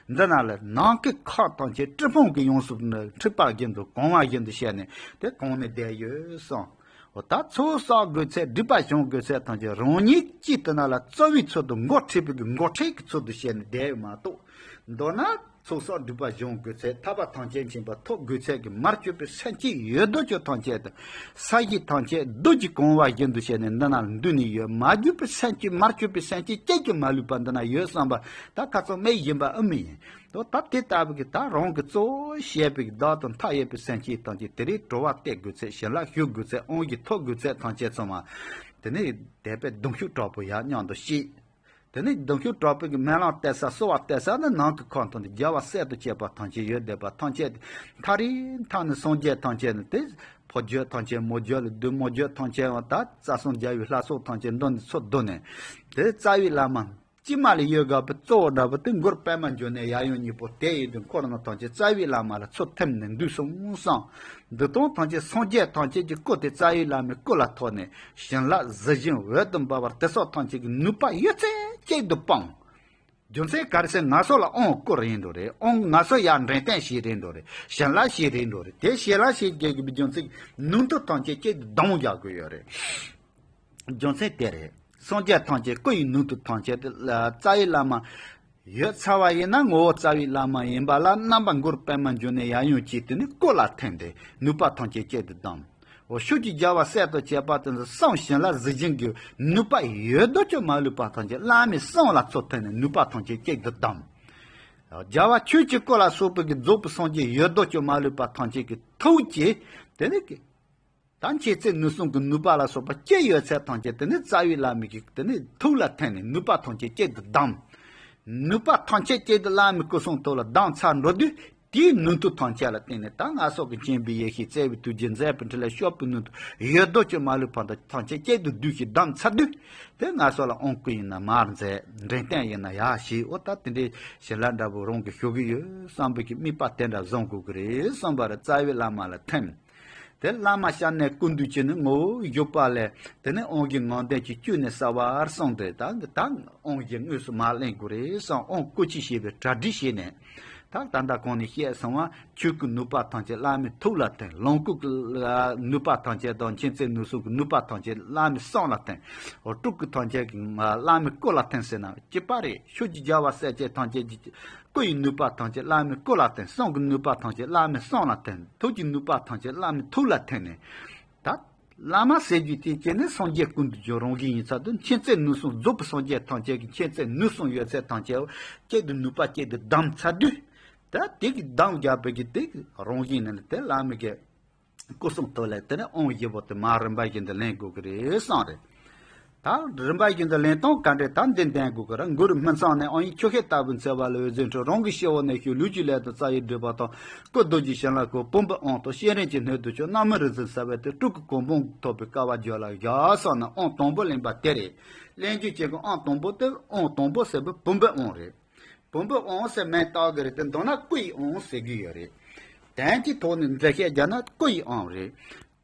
འདི་ན་ལ། ནམ་མཁའི་མཁའ་ཐམས་ཅད་སྤྲིན་ཕུང་གིས་ཡོངས་སུ་འཁྲིགས་པ་བཞིན་དུ་གང་བ་བཞིན་དུ་བཤད་ནས་དེ་གང་ནས་བསྡད་ཡོད་གསུངས། འོ་ད་ཚོགས་བསགས་དགོས་ཚད་སྒྲིབ་པ་སྦྱང་དགོས་ཚད་ཐམས་ཅད་རང་ཉིད་ཀྱིས་དེ་ན་ལ་རྩ་བའི་ཚུལ་དུ་མགོ་ཁྲིད་པའི་གི་མགོ་ཁྲིད་ཀྱི་ཚུལ་དུ་བཤད་ནས་བསྡད་ཡོད་མ་གཏོགས། མདོར་ན་ཚོགས་བསགས་སྒྲིབ་པ་སྦྱང་དགོས་ཚད་ཐར་པ་ཐམས་ཅད་མཁྱེན་པ་ཐོབ་དགོས་ཚད་ཀྱི་མར་གྱུར་པའི་སེམས་བསྐྱེད་ཡོད་དོ་ཅོག་ཐམས་ཅད་དང་། ས་གཞི་ཐམས་ཅད་རྡུལ་གྱིས་གང་བ་བཞིན་དུ་བྱས་ནས་འདི་ན་འདུས་ནས་ཡོད། མ་གྱུར་པའི་སེམས་བསྐྱེད་མར་གྱུར་པའི་སེམས་བསྐྱེད་སྐྱེ་རྒྱུ་མ་ལུས་པ་འདི་ན་ཡོད་བསམ་པ་ད་ཁ་ཚང་མེད་ཡིན་པ་ཨེ་མི་ཡིན། དོ་ད་དེ་ལྟ་བུ་གི་ད་རང་གི་གཙོ་བོ་བཤད་པའི་བདག་དང་མཐའ་ཡས་པའི་སེམས་བསྐྱེད་ཐམས་ཅད་དེ་རིང་གྲོལ་བ་སྟེར་དགོས་ཚད། བྱིན་རླབས་ཞུ་དགོས་ཚད། དབང་གི་ཐོབ་དགོས་ཚད་ཐམས་ཅད་ཚང་མ་དེ་ནས་དད་པའི་གདུང་ཤུགས་དྲག་པོ་ཡར་མཉམ་དུ་བཤད། དེ་ནས་གདུང་ཤུགས་དྲག་པོའི་གི་སྨོན་ལམ་གཏད་ས་གསོལ་བ་གཏད་ས་ནི་ནང་གི་ཁོག་ཐོག་ནས་རྒྱལ་བ་སྲས་དང་བཅས་པ་ཐམས་ཅད་ཡོད་བསྡད་པ་ཐམས་ཅད་དེ་མཐའ་རིང་མཐའ་ནས་སངས་རྒྱས་ཐམས་ཅད་ནི་དེ་ཕོ་རྒྱུད་ཐམས་ཅད་མོ་རྒྱུད་ལ་བསྡུས། མོ་རྒྱུད་ཐམས་ཅད་བ་ད་རྩ་གསུམ་རྒྱལ་བའི་ལྷ་ཚོགས་ཐམས་ཅད་མདུན་ནས་ཚུར་བསྡུས་ནས་དེ་རྩ་བའི་བླ་མ་དཀྱིལ་མ་ལ་ཡོད་དགོས་པའི་གཙོ་བོ་འདྲ་པོ་དེ་མགུར་པདྨ་འབྱུང་གནས་གཡས་གཡོན་གཉིས་པོ་དེ་ཡིན་དུས་འཁོར་རྣམས་ཐམས་ཅད་རྩ་བའི་བླ་མ་ལ་ཚུར་ཐིམ་ནས་འདུས་སོང་བསམ། འདི་དང་ཐམས་ཅད་སངས་རྒྱས་ཐམས་ཅད་ཀྱི་སྐུ་དེ་རྩ་བའི་བླ་མའི་སྐུ་ལ་ཐོགས་ནས་བྱིན་རླབས་གཟི་བྱིན་འོད་དུ་འབར་བར་དེ་སོགས་ཐམས་ཅད་ཀྱི་ནུས་པ་ཡོད་ཚད་གཅིག་ཏུ་སྤངས། རྒྱུ་མཚན་ག་རེ་ཟེར་ང་ཚོ་ལ་དབང་བསྐུར་རེད་འགྲོ་རེད། དབང་ང་ཚོ་ཡར་འདྲེན་སྟོན་བྱེད་རེད་འགྲོ་རེད། བྱིན་རླབས་བྱེད་རེད་འགྲོ་རེད། དེ་བྱིན་རླབས་བྱེད་དགོས་ཀྱི་རྒྱུ་མཚན་ནུས་མཐུ་ཐམས་ཅད་གཅིག་ཏུ་སྡོམ་རྒྱག་དགོས་ཡོད་རེད། རྒྱུ་མཚན་དེ་རེད། སངས་རྒྱས་ཐམས་ཅད་སྐུ་ཡི་ནུས་མཐུ་ཐམས་ཅད་དེ་ལ་རྩ་བའི་བླ་མ་ཡོད་ཚར་བ་ཡིན་ན་ངོ་བོ་རྩ་བའི་བླ་མ་ཡིན་པ་ལ་རྣམ་པ་མགུར་པདྨ་འབྱུང་གནས་གཡས་གཡོན་གྱིས་དེ་ནི་སྐུ་ལ་ཐིམ་སྟེ་ནུས་པ་ཐམས་ཅད་གཅིག་ཏུ་བསྡམས། འོ་ཕྱོགས་ཀྱི་རྒྱལ་བ་སྲས་དང་བཅས་པ་དེ་ཚོ་གསུང་བྱིན་རླབས་གཟི་བྱིན་གྱི་ནུས་པ་ཡོད་དོ་ཅོག་མ་ལུས་པ་ཐམས་ཅད་བླ་མའི་གསུང་ལ་ཚུར་ཐིམ་ནས་ནུས་པ་ཐམས་ཅད་གཅིག་ཏུ་བསྡམས། རྒྱལ་བ་ཆོས་ཀྱི་སྐུ་ལ་སོགས་པའི་གི་རྫོགས་པའི་སངས་རྒྱས་ཡོད་དོ་ཅོག་མ་ལུས་པ་ཐམས་ཅད་ཀྱི་ཐུགས་ཀྱིས་དེ་ནི་གི་ད་མཁྱེན་བརྩེ་ནུས་གསུམ་གྱི་ནུས་པ་ལ་སོགས་པ་ཅི་ཡོད་ཚད་ཐམས་ཅད་དེ་ནི་རྩ་བའི་བླ་མའི་གི་དེ་ནི་ཐུགས་ལ་ཐིམ་ནས་ནུས་པ་ཐམས་ཅད་གཅིག་ཏུ་བསྡམས། ནུས་པ་ཐམས་ཅད་གཅིག་ཏུ་བླ་མའི་སྐུ་གསུང་ཐུགས་ལ་བསྡམས་ཚར་འགྲོ་དུས། དེའི་ནུས་མཐུ་ཐམས་ཅད་ལ་བརྟེན་ནས། ད་ང་སོགས་ཀྱི་མཁྱེན་པའི་ཡེ་ཤེས། བརྩེ་བའི་ཐུགས་རྗེ། མཛད་པའི་འཕྲིན་ལས། སྤྱོད་པའི་ནུས་མཐུ། ཡོད་དོ་ཅོག་མ་ལུས་ཕན་ཐོགས་ཐམས་ཅད་གཅིག་ཏུ་བསྡུས་ཤིང་བསྡམས་ཚར་དུས། དེ་ང་སོགས་ལ་དབང་བསྐུར་ཡིན་ན་མར་མཛད། འདྲེན་སྟངས་ཡིན་ན་ཡར་ཞུས། འོ་ད་དེ་འདྲའི་ཞལ་ལག་འདྲ་པོ་རང་གིས་ཞུ་གི་ཡོད་བསམ་པའི་གི་དམིགས་པ་དེ་འདྲ་བཟུང་དགོས་ཀྱི་རེད་བསམ་པ་རེད། རྩ་བའི་བླ་མ་ལ་ཐིམ། དེ་བླ་མ་ཞབས་ནས་སྐུ་མདུན་གྱིས་ནི་ངོ་བོ་བཞུགས་པ་ལས། དེ་ནས་དབང་གི་ངང་ལྡན་གྱིས་བཅུད་ནས་གསལ་བར་གསུངས་ཏེ། ད་ད་དབང་གི་དངོས་སུ་མར་ལེན་དགོས་རེད་བསམ། དབང་བསྐུར་ཆས་བྱས་པའི་གྲ་སྒྲིག་བྱས་ནས། ད་ད་ལྟ་གོང་ནས་བཤད་སོང་བ། ཆོས་ཀྱི་ནུས་པ་ཐམས་ཅད་བླ་མའི་ཐུགས་ལ་ཐིམ། ལོངས་སྐུ་གི་ནུས་པ་ཐམས་ཅད་དང་མཁྱེན་བརྩེ་ནུས་གསུམ་གྱི་ནུས་པ་ཐམས་ཅད་བླ་མའི་གསུང་ལ་ཐིམ། སྤྲུལ་སྐུ་ཐམས་ཅད་ཀྱི་བླ་མའི་སྐུ་ལ་ཐིམ་ཟེར་ན་གཅིག་པ་རེད། ཆོས་ཀྱི་རྒྱལ་བ་སྲས་བཅས་ཐམས་ཅད་ཀྱི་སྐུ་ཡི་ནུས་པ་ཐམས་ཅད་བླ་མའི་སྐུ་ལ་ཐིམ། གསུང་གི་ནུས་པ་ཐམས་ཅད་བླ་མའི་གསུང་ལ་ཐིམ། ཐུགས་ཀྱི་ནུས་པ་ཐམས་ཅད་བླ་མའི་ཐུགས་ལ་ཐིམ་ནས། ད་བླ་མ་ཟེར་རྒྱུ་དེ་ཅི་ནས་སངས་རྒྱས་ཀུན་ཏུ་འབྱོན་རང་བཞིན་ཡིན་ཚར་དུས། མཁྱེན་བརྩེ་ནུས་གསུམ་རྫོགས་པའི་སངས་རྒྱས་ཐམས་ཅད་ཀྱི་མཁྱེན་བརྩེ་ནུས་གསུམ་ཡོད་ཚད་ཐམས་ཅད་གཅིག་ཏུ་ནུས་པ་གཅིག་ཏུ་བསྡམས་ཚར་དུས། ད་དེ་གི་བསྡམས་བཞག་པའི་གི་དེ་རང་བཞིན་ནི་དེ་བླ་མའི་གི་སྐུ་གསུང་ཐུགས་ལས། དེ་ནས་དབང་བཞི་པོ་དེ་མར་རིམ་པ་བཞིན་དུ་ལེན་དགོས་ཀྱི་རེད་བསམ་རེད། ད་རིམ་པ་བཞིན་དུ་ལེན་སྟངས་ག་འདྲས། ད་འདི་ལྡན་དགོས་ཀྱི་རེད། མགུར་མིང་ཚང་ནས། དབང་ཡིག་ཆུ་ཤེལ་ལྟ་བུའི་མཚན་བ་ལ་འོད་ཟེར་འཕྲོས། རང་གི་སྤྱི་བོ་ནས་ཞུགས། ལུས་ཀྱི་ཀླད་དང་རྩ་བའི་སྒྲིབ་པ་དང་། སྐུ་རྡོ་རྗེ་བྱིན་རླབས་ཀྱིས། བུམ་པའི་དབང་དང་སྤྱན་རས་ཀྱི་སྣོད་དུ་གྱུར། རྣམ་སྨིན་རིག་འཛིན་གསལ་བའི་མཐུས། སྤྲུལ་སྐུའི་གོ་འཕང་ཐོབ་པའི་སྐལ་བ་རྒྱུད་ལ་བཞག་བསམ་ནས་དབང་དང་པོ་ལེན་པ་དེ་རེད། ལེན་རྒྱུ་བྱེད་ཀྱི་དབང་དང་པོ་དེ། དབང་དང་པོ་ཟེར་བའི་བུམ་པའི་དབང་རེད། བུམ་པའི་དབང་ཟེར་མིང་བཏགས་ཀྱི་རེད་དེ། མདོར་ན་སྐུ་ཡི་དབང་ཟེར་གྱི་ཡོད་རེད། དོན་གྱི་ཐོག་ནས་འགྲེལ་བཤད་རྒྱག་ན་སྐུ་ཡི་དབང་རེད།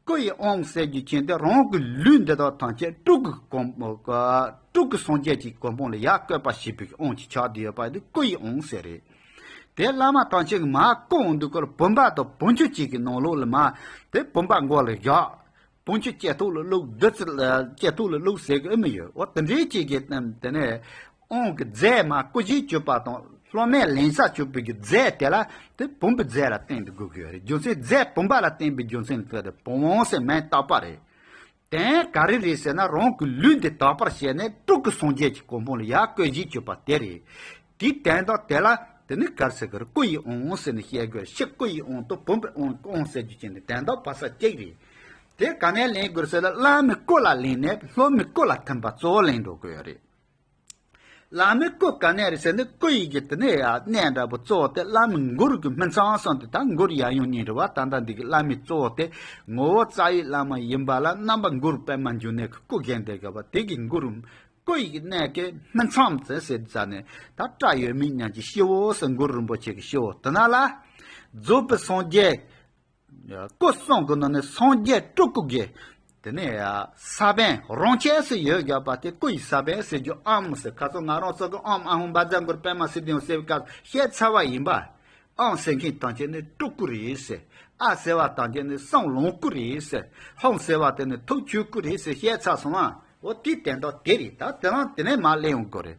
སྐུ་ཡི་དབང་ཟེར་རྒྱུ་མཁྱེན་ཏེ། རང་གི་ལུས་འདི་དག་ཐམས་ཅད་སྤྲུལ་སྐུ་གོ་སྤྲུལ་སྐུ་སངས་རྒྱས་ཀྱི་གོ་འཕང་ལ་ཡར་བཀོད་པ་བྱེད་པའི་དབང་ཅིག་ཆགས་བསྡད་ཡོད་པ་དེ་སྐུ་ཡི་དབང་ཟེར་རེད། དེ་བླ་མ་ཐམས་ཅད་ཀྱིས་མར་བསྐུར་འོང་དུས་སྐབས་བུམ་པ་དང་བུམ་ཆུ་གཅིག་གི་ནང་ལོགས་ལ་མར་དེ་བུམ་པ་མགོ་ལ་བཞག་བུམ་ཆུ་སྐྱེ་ཐོག་ལ་བླུགས། བདུད་རྩི་ལ་སྐྱེ་ཐོག་ལ་བླུགས་ཟེར་གི་ཨེ་མི་ཡོད། འོ་དེ་འདྲའི་ཅིག་གི་དེ་ནས་དབང་གི་རྫས་མར་བསྐུར་བྱས་གྱུར་པ་དང་། སློབ་མས་ལེན་ས་གྱུར་པའི་གི་རྫས་དེ་ལ་དེ་བུམ་པའི་རྫས་ལ་བརྟེན་ཏེ་དགོས་ཀྱི་ཡོད་རེད། རྒྱུ་མཚན་རྫས་བུམ་པ་ལ་བརྟེན་པའི་རྒྱུ་མཚན་ལ་བརྟེན་ཏེ་བུམ་དབང་ཟེར་མིང་བཏགས་པ་རེད། དོན་ག་རེ་རེད་ཟེར་ན། རང་གི་ལུས་འདི་དག་པར་བྱས་ནས་སྤྲུལ་སྐུ་སངས་རྒྱས་ཀྱི་གོ་འཕང་ལ་ཡར་བཀོད་བྱས་གྱུར་པ་དེ་རེད། དེའི་དོན་དག་དེ་ལ་དེ་ནི་ག་རེ་ཟེར་གི་རེད། སྐུ་ཡི་དབང་ཟེར་ནས་བཤད་དགོས་ཤིང་། སྐུ་ཡི་དབང་དང་བུམ་པའི་དབང་། སྐུ་དབང་ཟེར་རྒྱུ་ཅན་དེ་དོན་དག་བར་ས་གཅིག་རེད། དེ་ག་ནས་ལེན་དགོས་ཟེར་ན། བླ་མའི་སྐུ་ལ་ལེན་ནས་སློབ་མའི་སྐུ་ལ་ཐིམ་པ་གཙོ་བོ་ལེན་འགྲོ་དགོས་རེད། བླ་མའི་སྐུ་ག་ནས་རེད་ཟེར་ན། སྐུ་ཡི་གི་དེ་ནས་ཡང་གནས་འདྲ་པོ་གཙོ་བོ་དེ་བླ་མའི་མགུར་གྱི་སྨིན་མཚམས་སོང་སྟེ། ད་མགུར་ཡང་ཡང་སྙིང་རེ་བ། ད་ལྟ་འདི་གི་བླ་མའི་གཙོ་བོ་དེ་ངོ་བོ་རྩ་བའི་བླ་མ་ཡིན་པ་ལ། རྣམ་པ་མགུར་པདྨ་འབྱུང་གནས་ཀྱི་སྐུ་བཞེངས་ཏེ་གི་བ། དེ་གི་མགུར་སྐུ་ཡི་གནས་ཀྱི་སྨིན་མཚམས་ཟེར་ཟེར་ཙ་ནས། ད་སྐྲ་ཡོད་མེད་མཉམ་གྱི་སྤྱི་བོ་ཟེར། མགུར་རིན་པོ་ཆེ་གི་སྤྱི་བོ་དེ་ན་ལ། རྫོགས་པའི་སངས་རྒྱས། སྐུ་གསུམ་གྱི་ནང་ནས་སངས་རྒྱས་སྤྲུལ་སྐུ་གི་དེ་ནས་ས་བོན་རང་ཆས་སུ་ཡོད་བཞག་པ་དེ། སྐུ་ཡི་ས་བོན་ཟེར་རྒྱུ་ཨོཾ་ཟེར། ཁ་སང་ང་རང་ཚོ་གི་ཨོཾ་ཨཱཿཧཱུྃ་བཛྲ་གུ་རུ་པདྨ་སིདྡྷི་ཧཱུྃ་ཟེར་བའི་སྐབས་བཤད་ཚར་བ་ཡིན་པ། ཨོཾ་ཟེར་མཁན་ཐམས་ཅད་ནི་སྤྲུལ་སྐུ་རེད་ཟེར། ཨཱཿཟེར་བ་ཐམས་ཅད་ནི་གསུང་ལོངས་སྐུ་རེད་ཟེར། ཧཱུྃ་ཟེར་བ་དེ་ནི་ཐུགས་ཆོས་སྐུ་རེད་ཟེར་བཤད་ཚར་སོང་ཨ། འོ་དེའི་དོན་དག་དེ་རེད། ད་དེ་རང་དེ་ནས་མར་ལེན་ཡོང་དགོས་རེད།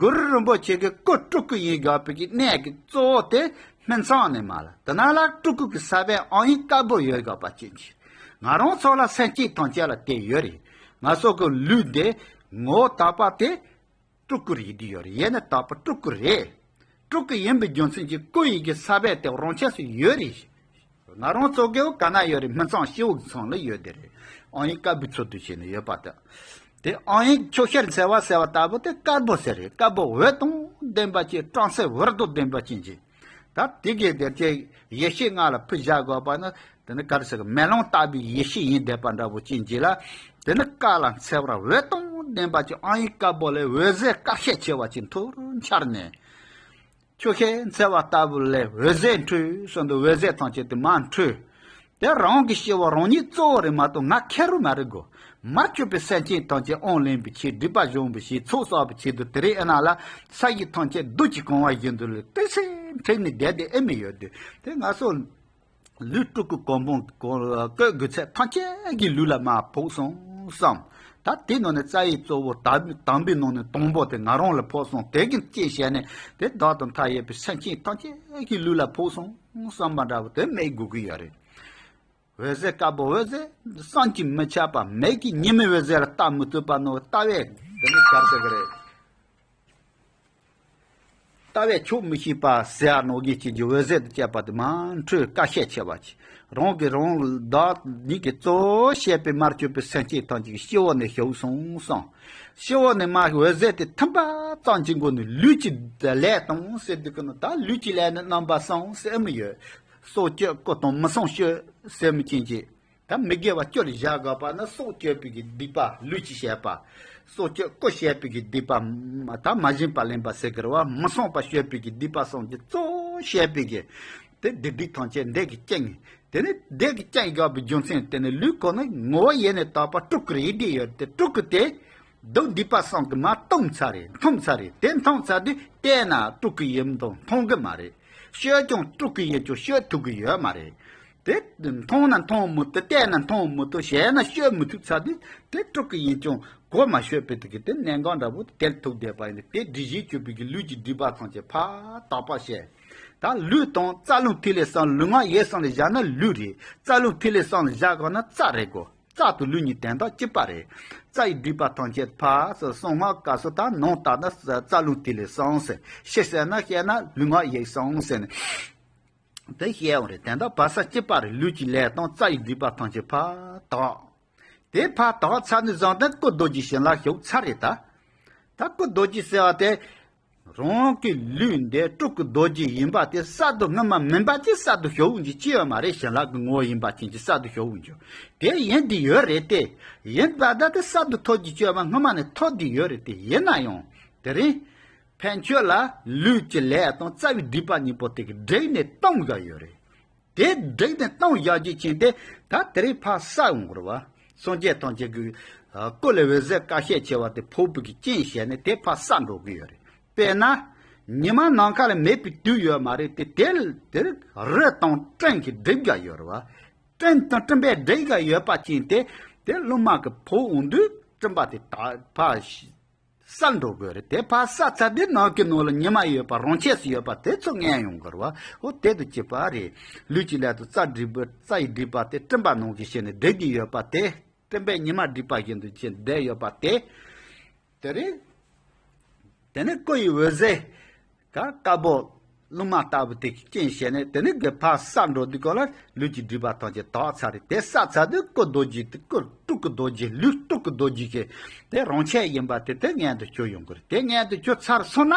གུ་རུ་རིན་པོ་ཆེ་གི་སྐུ་སྤྲུལ་སྐུ་ཡིན་དགོས་པའི་གི་གནད་ཀྱི་གཙོ་བོ་དེ་སྨིན་མཚམས་ནས་མར་ལ། དེ་ན་ལ་སྤྲུལ་སྐུ་གི་ས་བོན་དབང་ཡིག་དཀར་པོ་ཡོད་དགོས་པ་ཅན་གྱི། ང་རང་ཚོ་ལ་སེམས་ཅན་ཐམས་ཅད་ལ་དེ་ཡོད་རེད། ང་ཚོ་གི་ལུས་དེ་ངོ་བོ་དག་པ་དེ་སྤྲུལ་སྐུ་རེད་དེ་ཡོད་རེད། ཡེ་ནས་དག་པ་སྤྲུལ་སྐུ་རེད། སྤྲུལ་སྐུ་ཡིན་པའི་རྒྱུ་མཚན་གྱིས་སྐུ་ཡི་གི་ས་བོན་དེ་རང་ཆས་སུ་ཡོད་རེད། ང་རང་ཚོ་གི་ག་ན་ཡོད་རེད། སྨིན་མཚམས་སྤྱི་བོ་གི་མཚམས་ལ་ཡོད་དེ་རེད། དབང་ཡིག་དཀར་པོའི་ཚུལ་དུ་བྱས་ནས་ཡོད་པ་དང་། དེ་དབང་ཡིག་ཆུ་ཤེལ་འཚེར་བ་ཟེར་བ་ལྟ་བུ་དེ་དཀར་པོ་ཟེར་རེད། དཀར་པོ་འོད་དང་ལྡན་པ་ཅན། སྤྲང་སེར་འོད་དང་ལྡན་པ་ཅན་གྱི། ད་དེ་གའི་དེ་ཅེ་ཡེ་ཤེས་ལྔ་ལ་ཕུལ་བཞག་དགོས་པ་ནི། དེ་ནི་ག་རེ་ཟེར་གི། མེ་ལོང་ལྟ་བུའི་ཡེ་ཤེས་ཡིན་བསྡད་པ་འདྲ་པོ་ཅན་གྱི་ལ། དེ་ནི་དཀར་ལ་འཚེར་བ་འོད་དང་ལྡན་པ་ཅན། དབང་ཡིག་དཀར་པོ་ལས་འོད་ཟེར་དཀར་ཤས་ཆེ་བ་ཅིག་ཐུར་འཆར་ནས། ཆུ་ཤེལ་འཚེར་བ་ལྟ་བུ་ལས་འོད་ཟེར་འཕྲོས་སོང་དུས། འོད་ཟེར་ཐམས་ཅད་དེ་མར་འཕྲོས། དེ་རང་གི་སྐྱེ་བོ་རང་ཉིད་གཙོ་བོ་རེད་མ་གཏོགས་ང་ཁེར་རོ་མ་རེད་གོ། མར་སྤྱོད་པའི་སེམས་ཅན་ཐམས་ཅད་དབང་ལེན་པའི་ཆེད། སྒྲིབ་པ་སྦྱོང་བའི་ཆེད། ཚོགས་བསགས་པའི་ཆེད་དུ། དེ་རིང་ཨེ་ན་ལ་ས་གཞི་ཐམས་ཅད་རྡུལ་གྱིས་གང་བ་བཞིན་དུ་ལ་ཏོག་ཙམ་འཕྲད་ནས་བསྡད་དེ་ཨེ་མི་ཡོད་དེ། དེ་ང་ཚོ་ལུས་སྤྲུལ་སྐུ་གོ་འཕང་བཀོད་དགོས་ཚད་ཐམས་ཅད་ཀྱི་ལུས་ལ་མར་ཕོག་སོང་བསམ། ད་དེ་ནང་ནས་རྩ་བའི་གཙོ་བོ་དམ་དམ་པའི་ནང་ནས་དང་པོ་དེ་ང་རང་ལ་ཕོག་སོང་། དེ་གི་རྐྱེན་བྱས་ནས་དེ་བདག་དང་མཐའ་ཡས་པའི་སེམས་ཅན་ཐམས་ཅད་ཀྱི་ལུས་ལ་ཕོག་སོང་བསམ་པ་འདྲ་པོ་དེ་སྨྲས་དགོས་ཀྱི་ཡོད་རེད། འོད་ཟེར་དཀར་པོ་འོད་ཟེར་བསམ་གྱིས་མི་ཁྱབ་པ། མིག་གིས་ཉི་མའི་འོད་ཟེར་ལ་ལྟ་མི་ཐུབ་པ་ནོ་ལྟ་བས་དེ་ནི་གར་ཟེར་གི་རེད། རྩ་བས་ཆོག་མི་ཤེས་པ་ཟེར་ནོ་གི་ཅིག་གི་འོད་ཟེར་དུ་བཅས་པ་དེ་མ་འཕྲོས་ཀ་ཤས་ཆེ་བ་ཅིག་རང་གིས་རང་བདག་ཉིད་ཀྱིས་གཙོ་བོ་བྱས་པའི་མར་གྱུར་པའི་སེམས་ཅན་ཐམས་ཅད་ཀྱི་སྤྱི་བོ་ནས་ཞུགས་སོང་གསུངས། སྤྱི་བོ་ནས་མར་འོད་ཟེར་དེ་ཐིམ་པ་ཙམ་གྱི་སྒོ་ནས་ལུས་ཀྱི་ལས་དང་ཟེར་དུས་ཀྱི་ནི་ད་ལུས་ཀྱི་ལས་ནི་རྣམ་པ་གསུམ་ཟེར་མི་ཡོད། སྲོག་གཅོད་རྐུ་དང་མི་བསྲུང་གཅོད་ཟེར་མི་ཅན་གྱི། ད་མི་དགེ་བ་བཅུར་བཞག་དགོས་པ་ནི་སྲོག་གཅོད་པའི་གི་སྡིག་པ་ལུས་ཀྱི་བྱེད་པ། སྲོག་གཅོད་རྐུ་བྱེད་པའི་གི་སྡིག་པ་མ་ད་མ་བྱིན་པ་ལེན་པ་ཟེར་གི་རེད་བ། མི་བསྲུང་བ་གཅོད་པའི་གི་སྡིག་པ་གསུམ་གྱི་གཙོ་བོ་བྱེད་པའི་གི། དེ་བདེ་སྡུག་ཐམས་ཅད་འདི་གི་རྐྱེན། དེ་ནི་འདི་གི་རྐྱེན་དགོས་པའི་རྒྱུ་མཚན་དེ་ནི་ལུས་ཁོ་ནི་ངོ་བོ་ཡེ་ནས་དག་པ་སྤྲུལ་སྐུ་རེད་དེ་ཡོད་དེ། སྤྲུལ་སྐུ་དེ། སྡུག་སྡིག་པ་གསུམ་གྱིས་མར་བཏུམས་ཚར་རེད། འཐུམས་ཚར་རེད། དེ་འཐུམས་ཚར་དུས་བལྟས་ན་སྤྲུལ་སྐུ་ཡིན་མདོག་མཐོང་གི་མ་རེད། བཤད་ཀྱང་སྤྲུལ་སྐུ་ཡིན་ཀྱང་བཤད་ཐུབ་ཀྱི་ཡོད་མ་རེད། དེ་མཐོང་ན་མཐོང་མི་ཐུབ། བལྟས་ན་མཐོང་མི་ཐུབ། བཤད་ན་བཤད་མི་ཐུབ་ཚར་དུས་དེ་སྤྲུལ་སྐུ་ཡིན་ཀྱང་གོ་མ་ཆོད་པའི་དུས་ཀྱི་དེ་གནད་འགག་འདྲ་པོ་དེར་ཐུག་བསྡད་པ་ཡིན། དེ་སྒྲིབ་བྱེད་གྱུར་པའི་གི་ལུས་ཀྱི་སྒྲིབ་པ་ཐམས་ཅད་ཕར་དག་པར་བྱས། ད་ལུས་དང་རྩ་རླུང་ཐིག་ལེ་གསུམ། ལུས་ངག་ཡིད་གསུམ་ལ་བཞག་ན་ལུས་རེད། རྩ་རླུང་ཐིག་ལེ་གསུམ་ལ་བཞག་དགོས་ན་རྩ་རེད་གོ། རྩ་དང་ལུས་གཉིས་དོན་དག་གཅིག་པ་རེད། རྩ་ཡི་སྒྲིབ་པ་ཐམས་ཅད་ཕར་ཟེར། གསང་སྔགས་སྐབས་སུ་ད་ནང་ལྟར་ན་རྩ་རླུང་ཐིག་ལེ་གསུམ་ཟེར། ཕྱི་ཟེར་ན་བཤད་ན་ལུས་ངག་ཡིད་གསུམ་ཟེར་ནས་དེ་བཤད་ཡོང་རེད། དོན་དག་བར་ས་གཅིག་པ་རེད། ལུས་ཀྱི་ལས་དང་རྩ་ཡི་སྒྲིབ་པ་ཐམས་ཅད་ཕར་དག་དེ་ཕར་དག་ཚར་ནས་བཟུང་སྟེ་སྐུ་རྡོ་རྗེ་བྱིན་རླབས་ཞུགས་ཚར་རེད་ད། ད་སྐུ་རྡོ་རྗེ་ཟེར་བ་དེ། རང་གི་ལུས་འདི་སྤྲུལ་སྐུ་རྡོ་རྗེ་ཡིན་པ་དེ་གསར་དུ་སྔོན་མ་མིན་པ་ཅིག་གསར་དུ་ཞུགས་འོང་གི་ཅི་ཡོད་མ་རེད། བྱིན་རླབས་ཀྱི་ངོ་བོ་ཡིན་པ་ཅན་གྱི་གསར་དུ་ཞུགས་འོང་གི། དེ་ཡིན་དེ་ཡོད་རེད་དེ། ཡིན་པ་ད་དེ་གསར་དུ་ཐོབ་ཀྱི་ཅི་ཡོད་མ། སྔོན་མ་ནས་ཐོབ་དེ་ཡོད་རེད་དེ། ཡིན་ན་ཡང་དེ་རིང་ཕན་ཆོད་ལ་ལུས་ཀྱི་ལས་དང་རྩ་བའི་སྒྲིབ་པ་གཉིས་པོ་དེ་གི་བསྒྲིགས་ནས་གཏོང་དགོས་ཡོད་རེད། དེ་བསྒྲིགས་ནས་གཏོང་བཞག་རྒྱུ་ཅན་དེ་ད་དེ་རིང་ཕར་བསགས་འོང་གི་རེད་བ། སངས་རྒྱས་ཐམས་ཅད་ཀྱི་སྐུ་ལ་འོད་ཟེར་ཀ་ཤས་ཆེ་བ་དེ་ཕོག་པའི་གི་རྐྱེན་བྱས་ནས་དེ་ཕར་བསགས་འགྲོ་གི་ཡོད་རེད། དཔེར་ན། ཉི་མ་ནམ་མཁའ་ལ་མེད་པའི་དུས་ཡོད་མ་རེད་དེ། དེ་དེ་རི་དང་སྤྲིན་གྱིས་བསྒྲིབས་བཞག་ཡོད་རེད་བ། སྤྲིན་དང་སྤྲིན་པས་བསྒྲིབས་བཞག་ཡོད་པ་ཅན་དེ་དེ་རླུང་མ་གི་ཕོག་འོང་དུས་སྤྲིན་པ་དེ་དག་ཕར་བསལ་འགྲོ་དགོས་རེད། དེ་ཕར་བསལ་ཚར་དུས་ནང་གི་ནང་ལ་ཉི་མ་ཡོད་པ་རང་ཆས་སུ་ཡོད་པ་དེ་ཚོ་མངོན་ཡོང་དགོས་རེད་བ། འོ་དེ་དང་གཅིག་པ་རེད། ལུས་ཀྱི་ལས་དང་རྩ་སྒྲིབ་པ་རྩ་ཡི་སྒྲིབ་པ་དེ་སྤྲིན་པ་ནང་བཞིན་བྱས་ནས་བསྒྲིབས་ཀྱི་ཡོད་པ་དེ། སྤྲིན་པས་ཉི་མ་བསྒྲིབས་པ་བཞིན་དུ་བྱས་བསྡད་ཡོད་པ་དེ། དེ་རེད། དེ་ནས་སྐུ་ཡི་འོད་ཟེར་ག་དཀར་པོ་རླུང་མ་ལྟ་བུ་དེ་རྐྱེན་བྱས་ནས་དེ་ནས་དགེ་ཕར་བསལ་འགྲོ་དུས་སྐབས་ལ་ལུས་ཀྱི་སྒྲིབ་པ་ཐམས་ཅད་དག་ཚར་རེད། དེ་བསལ་ཚར་དུས་སྐུ་རྡོ་རྗེ་དེ་སྐུ་སྤྲུལ་སྐུ་རྡོ་རྗེ་ལུས་སྤྲུལ་སྐུ་རྡོ་རྗེ་ཞིག་དེ་རང་ཆས་ཡིན་པ་དེ་དེ་མངོན་དུ་གྱུར་ཡོང་གི་རེད། དེ་མངོན་དུ་གྱུར་ཚར་སོང་ན།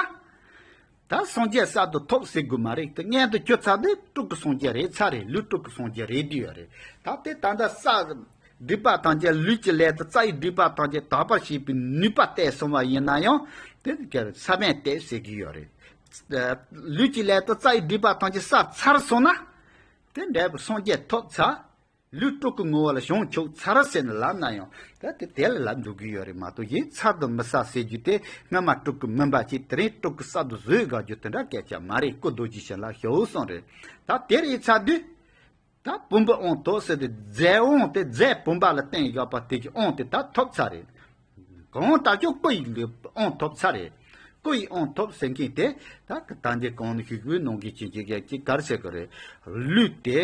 ད་སངས་རྒྱས་གསར་དུ་ཐོབ་ཟེར་དགོས་མ་རེད། དེ་མངོན་དུ་གྱུར་ཚར་དུས་སྤྲུལ་སྐུ་སངས་རྒྱས་རེད་ཚར་རེད། ལུས་སྤྲུལ་སྐུ་སངས་རྒྱས་རེད་དེ་ཡོད་རེད། ད་དེ་ད་ལྟ་ས་སྒྲིབ་པ་ཐམས་ཅད་ལུས་ཀྱི་ལས་དང་རྩ་ཡི་སྒྲིབ་པ་ཐམས་ཅད་དག་པར་བྱེད་པའི་ནུས་པ་གཏད་སོང་བ་ཡིན་ན་ཡང་དེ་ཀྱང་ས་བོན་གཏད་ཟེར་གྱི་ཡོད་རེད། ལུས་ཀྱི་ལས་དང་རྩ་ཡི་སྒྲིབ་པ་ཐམས་ཅད་བསལ་ཚར་སོང་ན། དེ་འབྲས་བུ་སངས་རྒྱས་ཐོབ་ཚར། ལུས་སྤྲུལ་སྐུ་ངོ་བོ་ལ་བྱང་ཆུབ་ཚར་ཟེར་ནས་ལབ་ན་ཡང་ད་དེ་དེ་ལ་ལབ་འགྲོ་གི་ཡོད་རེད་མ་གཏོགས། གཞན་ཚར་དུ་མི་བསལ་ཟེར་རྒྱུ་དེ་སྔ་མ་སྤྲུལ་སྐུ་མིན་པ་ཅིག་དེ་རིང་སྤྲུལ་སྐུ་གསར་དུ་བཟོས་དགོས་རྒྱུ་དེ་འདྲ་སྐད་ཆ་མ་རེད། སྐུ་རྡོ་རྗེ་བྱིན་རླབས་ཞུགས་སོང་རེད། ད་དེ་རེད་ཚར་དུས། ད་བུམ་པའི་དབང་ཐོབ་ཟེར་ཏེ་རྫས་དབང་དེ་རྫས་བུམ་པ་ལ་བརྟེན་ཡོད་པ་དེ་གི་དབང་དེ་ད་ཐོབ་ཚར་རེད། གང་ལྟར་ཀྱང་སྐུ་ཡི་དབང་ཐོབ་ཚར་རེད། སྐུ་ཡི་དབང་ཐོབ་ཟེར་མཁན་དེ་ད་ད་འདི་གོང་ནས་ཞུས་པའི་ནང་གི་ཅིག་ཅིག་ཅིག་ག་རེ་ཟེར་གི་རེད། ལུས་དེ་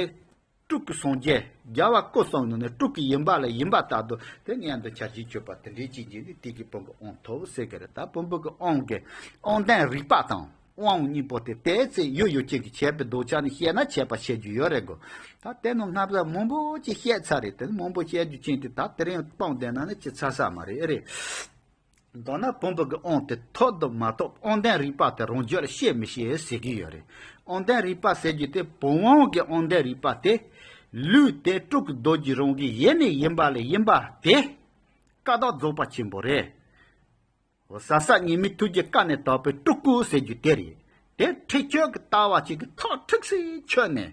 སྤྲུལ་སྐུ་སངས་རྒྱས་རྒྱལ་བ་སྐུ་གསུམ་ནང་ནས་སྤྲུལ་སྐུ་ཡིན་པ་ལ་ཡིན་པ་ལྟར་དུ་དེ་མངོན་དུ་འཆར་གྱིན་གྱུར་པ་དེ་འདྲའི་ཅིག་ཅིག་ནི་དེ་གི་བུམ་པའི་དབང་ཐོབ་ཟེར་གི་རེད། ད་བུམ་པའི་དབང་གི་དབང་ལྡན་རིག་པ་དང་། དབང་གཉིས་པོ་དེ་ཏོག་ཙམ་ཡོད་ཡོད་ཅན་གྱི་ཁྱད་པར་འདོགས་ཆ་ནས་བཤད་ན་ཁྱད་པར་ཕྱེ་རྒྱུ་ཡོད་རེད་གོ། ད་དེ་ནང་སྣབས་ས་མང་པོ་ཅིག་བཤད་ཚར་རེད། དེ་མང་པོ་བཤད་རྒྱུ་ཅན་དེ་ད་དེ་རིང་སྤང་བསྡད་ན་ནི་ཅི་ཚར་ས་མ་རེད། ཨེ་རེད། མདོར་ན་བུམ་པའི་དབང་དེ་ཐོབ་དང་མ་ཐོབ། དབང་ལྡན་རིག་པ་དེ་རང་རྒྱུད་ཤེས་མི་ཤེས་ཟེར་གྱི་ཡོད་རེད། དབང་ལྡན་རིག་པ་ཟེར་རྒྱུ་དེ་བུམ་དབང་གི་དབང་ལྡན་རིག་པ་དེ། ལུས་དེ་སྤྲུལ་སྐུ་རྡོ་རྗེ་རང་གི་ཡེ་ནས་ཡིན་པ་ལས་ཡིན་པ་དེ། ཀ་དག་རྫོགས་པ་ཆེན་པོ་རེད། ཟབ་གསལ་ཉི་མའི་ཐུགས་རྒྱུད་ཀ་ནས་དག་པའི་སྤྲུལ་སྐུ་ཟེར་རྒྱུ་དེ་རེད། དེ་ཁྲིད་ཆོས་ཀྱི་ལྟ་བ་ཅིག་གི་ཐག་ཁྲིགས་སེ་ཆོད་ནས།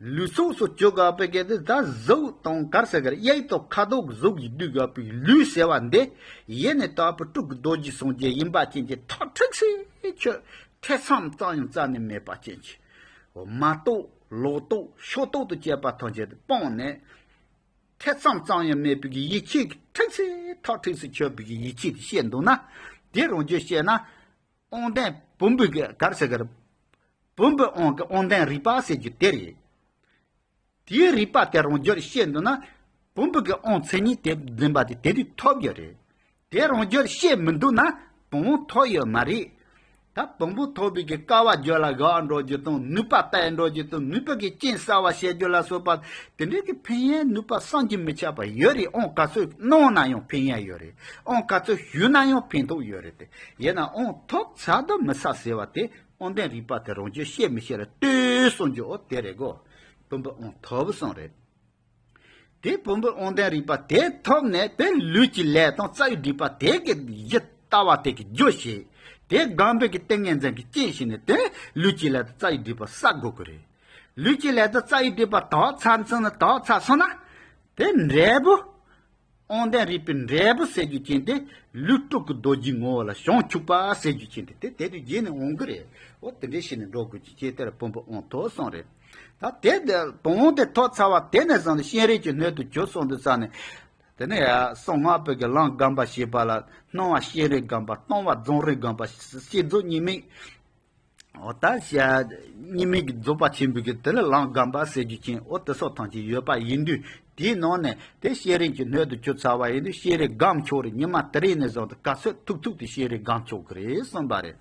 ལུས་ཚོགས་སུ་བཅུག་དགོས་པའི་གལ་ཏེ་ད་གཟུགས་དང་ག་རེ་ཟེར་གི་རེད། གཡས་དང་ཁ་དོག་གཟུགས་ཀྱིས་བསྡུས་དགོས་པའི་ལུས་ཟེར་བ་འདི་ཡེ་ནས་དག་པའི་སྤྲུལ་སྐུ་རྡོ་རྗེ་སངས་རྒྱས་ཡིན་པ་ཅན་གྱི་ཐག་ཁྲིགས་སེ་ཆོད། ཐེ་ཚོམ་ཙམ་ཡང་རྩ་ནས་མེད་པ་ཅན་གྱི། མ་རྟོགས་ལོག་རྟོག་ཕྱོགས་རྟོག་ཏུ་སྐྱེས་པ་ཐམས་ཅད་དེ་སྤངས་ནས། ཐེ་ཚོམ་ཙམ་ཡང་མེད་པའི་གི་ཡིད་ཆེས་ཀྱི་ཁྲིགས་སེ་ཐག་ཁྲིགས་སེ་ཆོད་པའི་གི་ཡིད་ཆེས་དེ་བཤད་འདུག་ན། དེ་རང་རྒྱུད་བཤད་ན། དབང་ལྡན་བུམ་པའི་གི་ག་རེ་ཟེར་གི་རེད། བུམ་པའི་དབང་གི་དབང་ལྡན་རིག་པ་ཟེར་རྒྱུ་དེ་རེད། དེའི་རིག་པ་དེ་རང་རྒྱུད་བཤད་འདུག་ན། བུམ་པའི་གི་དབང་མཚན་ཉིད་དེ་འཛིན་པ་དེ་དེ་དུས་ཐོབ་རྒྱུ་རེད། དེ་རང་རྒྱུད་བཤད་མི་འདུག་ན་བུམ་དབང་ཐོབ་ཡོད་མ་རེད། ད་བོང་བུ་ཐོབ་པའི་གི་དཀའ་བ་རྒྱུད་ལ་བཞག་འགྲོ་རྒྱུ་དང་ནུས་པ་སྟེར་འགྲོ་རྒྱུ་དང་ནུས་པ་གི་རྐྱེན་གསར་བ་བྱེད་རྒྱུ་ལ་སོགས་པ་དེ་འདྲའི་གི་ཕན་ཡོན་ནུས་པ་བསམ་གྱིས་མི་ཁྱབ་པ་ཡོད་རེད། ཨང་ག་ཚོད་གནང་ན་ཡང་ཕན་ཡོན་ཡོད་རེད། ཨང་ག་ཚོད་ཞུས་ན་ཡང་ཕན་ཐོགས་ཡོད་རེད་དེ། ཡིན་ན་ཨང་ཐོབ་ཚར་དུ་མི་ཚར་ཟེར་བ་དེ་དབང་ལྡན་རིག་པ་དེ་རང་རྒྱུད་ཤེས་མི་ཤེས་ལ་ལྟོས་གསུང་རྒྱུ་ཨོ་དེ་རེད་གོ། བོང་བུ་ཨང་ཐོབ་སོང་རེད། དེ་བོང་བུ་དབང་ལྡན་རིག་པ་དེ་ཐོབ་ནས་དེ་ལུས་ཀྱི་ལས་དང་རྩ་བའི་སྒྲིབ་པ་དེ་གི་ཡིད་ལྟ་བ་དེ་གི་རྒྱུ་བྱེད། དེ་སྒོམ་པའི་གི་ཏིང་ངེ་འཛིན་གྱི་རྐྱེན་བྱས་ནས་དེ་ལུས་ཀྱི་ལས་དང་རྩ་བའི་སྒྲིབ་པ་བསལ་དགོས་ཀྱི་རེད། ལུས་ཀྱི་ལས་དང་རྩ་བའི་སྒྲིབ་པ་དག་ཚར་སོང་ན་དག་ཚར་སོང་ན། དེ་འབྲས་བུ། དབང་ལྡན་རིག་པའི་འབྲས་བུ་ཟེར་རྒྱུ་ཅན་དེ་ལུས་སྤྲུལ་སྐུ་རྡོ་རྗེའི་ངོ་བོ་ལ་བྱང་ཆུབ་པ་ཟེར་རྒྱུ་ཅན་དེ་དེ་དེ་དུས་རྗེས་ནས་འོང་གི་རེད། འོ་དེ་འདྲའི་ཞིག་ནས་འགྲོ་དགོས་ཀྱི་ཅེས་དེར་བོང་བུ་དབང་ཐོབ་སོང་རེད། ད་དེ་དེ་བོང་བུ་དེ་ཐོབ་ཚར་བ་དེ་ནས་བཟུང་སྟེ་སྤྱན་རས་ཀྱི་སྣོད་དུ་གྱུར་སོང་དུས་ཙ་ནས། དེ་ནས་ཡ་གསང་སྔགས་པའི་གི་ལམ་སྒོམ་པ་ཞེས་པ་ལ་སྣང་བ་སྤྱན་རས་སྒོམ་པ་སྟོང་པ་རྫོང་རིམ་སྒོམ་པ་བསྐྱེད་རྫོགས་གཉིས་མེད། འོ་ད་ཤ་གཉིས་མེད་ཀྱི་རྫོགས་པ་ཆེན་པོའི་གི་དེ་ལ་ལམ་སྒོམ་པ་ཟེར་རྒྱུ་ཅན་འོ་དེ་སོགས་ཐམས་ཅད་ཡོད་པ་ཡིན་དུས། དེའི་ནང་ནས་དེ་སྤྱན་རས་ཀྱི་སྣོད་དུ་གྱུར་ཚར་བ་ཡིན་དུས་སྤྱན་རས་སྒོམ་ཆོག་རེད། ཉི་མ་དེ་རིང་ནས་བཟུང་སྟེ་ག་ཚོད་ཐུབ་ཐུབ་དེ་སྤྱན་རས་སྒོམ་ཆོག་གི་རེད་གསུངས་པ་རེད།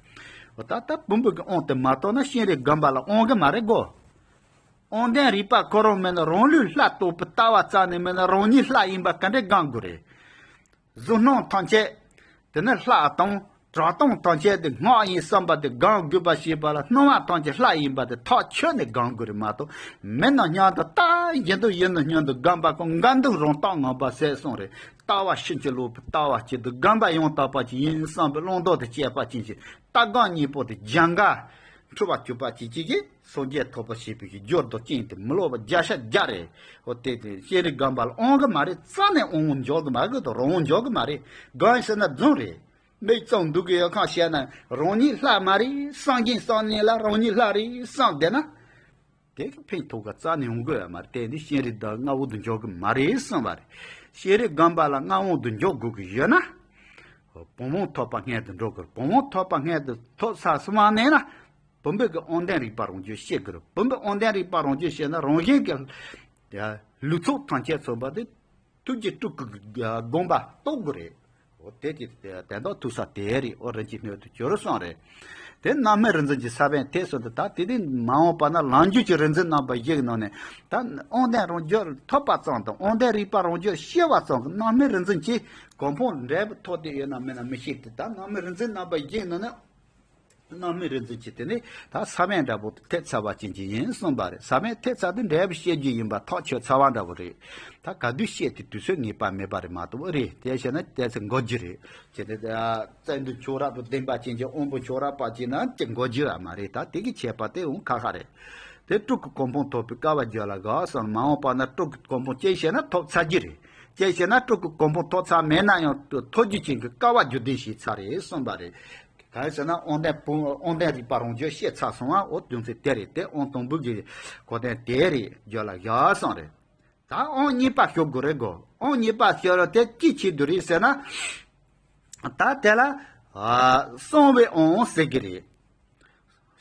འོ་ད་ལྟ་བོང་བུ་གི་དབང་དེ་མ་ཐོབ་ན་སྤྱན་རས་སྒོམ་པ་ལ་དབང་གི་མ་རེད་གོ། དབང་ལྡན་རིག་པ་ཁོ་རང་མེད་ན་རང་ལུས་ལྷ་ལྟ་བུ་ལྟ་བ་རྩ་ནས་མེད་ན་རང་ཉིད་ལྷ་ཡིན་པ་ག་འདྲས་སྒོམ་དགོས་རེད། གཟུགས་སྣང་ཐམས་ཅད། དེ་ནི་ལྷ་དང་གྲགས་སྟོང་ཐམས་ཅད་དེ་སྔགས་ཡིན་བསམ་པ་དེ་སྒོམ་དགོས་པ་ཞེས་པ་ལ་སྣང་བ་ཐམས་ཅད་ལྷ་ཡིན་པ་དེ་ཐག་ཆོད་ནས་སྒོམ་དགོས་རེད་མ་གཏོགས། མི་རྣམས་སྙམ་དུ་ལྟ་ཡིན་དུ་ཡིན་དུ་སྙམ་དུ་སྒོམ་པ་ཀུན་དགའ་སྡུག་རང་རྟགས་ངང་པ་ཟེར་གསུངས་རེད། ལྟ་བ་ཕྱིན་ཅི་ལོག་པའི་ལྟ་བ་གཅིག་ཏུ་སྒོམ་པ་ཡང་དག་པ་ཅིག་ཡིན་བསམ་པའི་བླང་དོར་དུ་དཔྱད་པ་ཅན་གྱི་ལྟ་སྒོམ་གཉིས་པོ་དེ་སྦྱང་ག་འཁྲུལ་པ་གྱུར་པ་ཅིག་ཅིག་གིས་སངས་རྒྱས་ཐོབ་པར་བྱེད་པའི་རྒྱུར་དུ་རྐྱེན་དེ་མི་སློབ་པ་བརྒྱ་ཆ་བརྒྱ་རེད། འོ་དེ་དེ་སྤྱན་རས་སྒོམ་པ་ལ་དབང་གི་མ་རེད། རྩ་ནས་དབང་འཇོག་གི་མ་རེད་དོ། རང་དབང་འཇོག་གི་མ་རེད། སྒོམ་ཟེར་ན་རྫུན་རེད། མིག་བཙུམ་འདུག་གི་ཡོད་ཁང་བཤད་ན་རང་ཉིད་ལྷ་མ་རེད། སངས་རྒྱས་སངས་རྒྱས་ལ་རང་ཉིད་ལྷ་རེད་བསམ་བསྡད་ན། དེ་གི་ཕན་ཐོགས་ག་རྩ་ནས་ཡོང་གི་ཡོད་མ་རེད། དེ་འདི་སྤྱན་རས་དང་མངའ་དབང་དུ་འཇོག་གི་མ་རེད་གསུངས་པ་རེད། སྤྱན་རས་སྒོམ་པ་ལ་མངའ་དབང་དུ་འཇོག་དགོས་ཀྱི་ཡོད་ན། བོང་བུ་ཐོབ་པ་སྔོན་དུ་འགྲོ་དགོས། བོང་བུ་ཐོབ་པ་སྔོན་དུ་ཐོབ་ཚར་སོང་བ་ནས་ན། བོང་བུ་གི་དབང་ལྡན་རིག་པ་རང་རྒྱུད་ཤེས་དགོས། བོང་བུ་དབང་ལྡན་རིག་པ་རང་རྒྱུད་ཤེས་ན་རང་གཞན་གྱི་ལུས་ཚོགས་ཐམས་ཅད་མཚོན་པ་དེ། ཐུགས་རྗེ་སྤྲུལ་སྐུ་གི་དགོངས་པ་རྟོགས་དགོས་རེད། འོ་དེ་དེ་དེ་དག་ཐུག་ས་དེ་རེད། འོ་རིན་ཆེན་སྣོད་དུ་གྱུར་སོང་རེད། དེ་རྣམ་སྨིན་རིག་འཛིན་གྱི་ས་བོན་དེ་སོགས་དེ་དག་དེ་དེ་མ་འོངས་པ་ན་ལམ་རྒྱུད་ཀྱི་རིག་འཛིན་རྣམ་པ་བཞིའི་ནང་ནས་ད་དབང་ལྡན་རང་རྒྱུད་ཐོབ་པ་ཙམ་དང་དབང་ལྡན་རིག་པ་རང་རྒྱུད་ཤེས་པ་ཙམ་གྱི་རྣམ་སྨིན་རིག་འཛིན་གྱི་གོ་འཕང་འབྲས་བུ་ཐོབ་བསྡད་ཡོད་ན་མེད་ན་མི་ཤེས་ཏེ། ད་རྣམ་སྨིན་རིག་འཛིན་རྣམ་པ་བཞིའི་ནང་ནས། རྣམ་སྨིན་རིག་འཛིན་གྱི་དེ་ནི་ད་ས་བོན་འདྲ་པོ་ཐེབས་ཚར་བ་ཅན་གྱི་ཡིན་གསུངས་པ་རེད། ས་བོན་ཐེབས་ཚར་དུས་འབྲས་བུ་བཤད་རྒྱུ་ཡིན་པ་ཐག་ཆོད་ཚར་བ་འདྲ་པོ་རེད། ད་ག་དུས་བཤད་དེ་དུས་ཚོད་ངེས་པ་མེད་པ་རེད་མ་གཏོགས་རེད། དེ་བཤད་ན་དེ་ཚེ་འགོར་རྒྱུ་རེད། ཅེས་ཏེ་བཙན་དུ་ཆོས་རབ་ཏུ་ལྡན་པ་ཅན་གྱི་དབང་པོ་ཆོས་རབ་པ་ཅན་ན་ཅིག་འགོར་རྒྱུ་ཡ་མ་རེད། ད་དེ་གི་ཁྱད་པར་དེ་འོང་ཁ་ཁ་རེད། དེ་སྤྲུལ་སྐུ་གོ་འཕང་ཐོབ་པའི་སྐལ་བ་རྒྱུད་ལ་བཞག་སོང་། མ་འོངས་པ་ན་སྤྲུལ་སྐུ་གོ་འཕང་ཅིག་བྱས་ན་ཐོབ་ཚར་རྒྱུ་རེད། ཅིག་བྱས་ན་སྤྲུལ་སྐུ་གོ་འཕང་ཐོབ་ཚར་མེད་ན་ཡང་ཐོབ་རྒྱུ་ཅན་གྱི་སྐལ་བ་རྒྱུད་ལྡན་ཞིག་ཚར་རེད་གསུངས་པ་རེད། གང་ཡིན་ཟེར་ན་དབང་ལྡན་བོང་དབང་ལྡན་རིག་པ་རང་རྒྱུད་ཤེས་ཚར་སོང་བ། འོ་རྒྱུ་མཚན་དེ་རེད། དེ་དབང་དང་པོ་གི་གོ་དོན་དེ་རེད། རྒྱུད་ལ་བཞག་སོང་རེད། ད་དབང་གཉིས་པ་ཞུ་དགོས་རེད་གོ། དབང་གཉིས་པ་ཞུ་ར་དེ་ཅི་ཆེད་དུ་རེད་ཟེར་ན། ད་དེ་ལ་གསང་བའི་དབང་ཟེར་གི་རེད།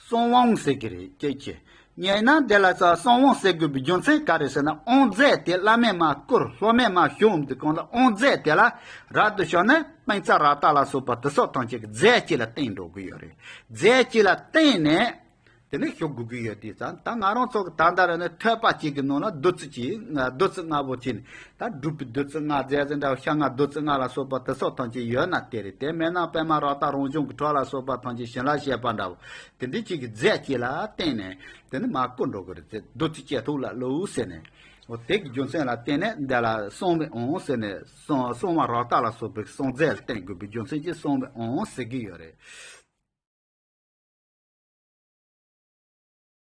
གསང་དབང་ཟེར་གི་རེད་ཅེས་བྱས། ཉེ་ན་དེ་ལ་ས་གསང་དབང་ཟེར་དགོས་པའི་རྒྱུ་མཚན་ག་རེ་ཟེར་ན། དབང་རྫས་དེ་བླ་མས་མར་བསྐུར། སློབ་མས་མར་ཞུས་འདི་གང་ལ་དབང་རྫས་དེ་ལ་རབ་ཏུ་བྱུང་ན་པཉྩ་རཀྟ་ལ་སོགས་པ་དེ་སོགས་ཐམས་ཅད་ཀྱི་རྫས་གཅིག་ལ་བརྟེན་འགྲོ་གི་ཡོད་རེད། རྫས་གཅིག་ལ་བརྟེན་ནས་དེ་ནས་ཞུ་དགོས་ཀྱི་ཡོད་དུས་ཙང་། ད་ང་རང་ཚོ་གི་ད་ལྟ་རེ་ནས་ཐོས་པ་གཅིག་གི་ནང་ལ་བདུད་རྩི་གཅིག་བདུད་རྩི་ལྔ་པོ་གཅིག་ནས། ད་སྒྲུབ་པའི་བདུད་རྩི་ལྔ་རྫས་འཛིན་འདྲ་བོ་ཤ་ལྔ་བདུད་རྩི་ལྔ་ལ་སོགས་པ་དེ་སོགས་ཐམས་ཅད་ཡོད་ན་དེ་རེད། དེ་མེད་ན་པདྨ་རཀྟ་རང་བྱུང་གི་གྲོགས་ལ་སོགས་པ་ཐམས་ཅད་བྱིན་རླབས་བཤད་པ་འདྲ་བོ་དེ་འདྲའི་ཅིག་གི་རྫས་གཅིག་ལ་བརྟེན་ནས་དེ་ནི་མར་བསྐུར་འགྲོ་གི་རེད། བདུད་རྩི་བཅད་ཐུབ་ལ་བླུགས་ཟེར་ནས། འོ་དེ་གི་རྒྱུ་མཚན་ལ་བརྟེན་ནས་འདི་ལ་གསང་བའི་དབང་ཟེར་ནས། གསང་གསང་བ་རཀྟ་ལ་སོགས་པའི་གསང་རྫས་ལ་བརྟེན་དགོས་པའི་རྒྱུ་མཚན་གྱིས་གསང་བའི་དབང་ཟེར་གྱི་ཡོད་རེད།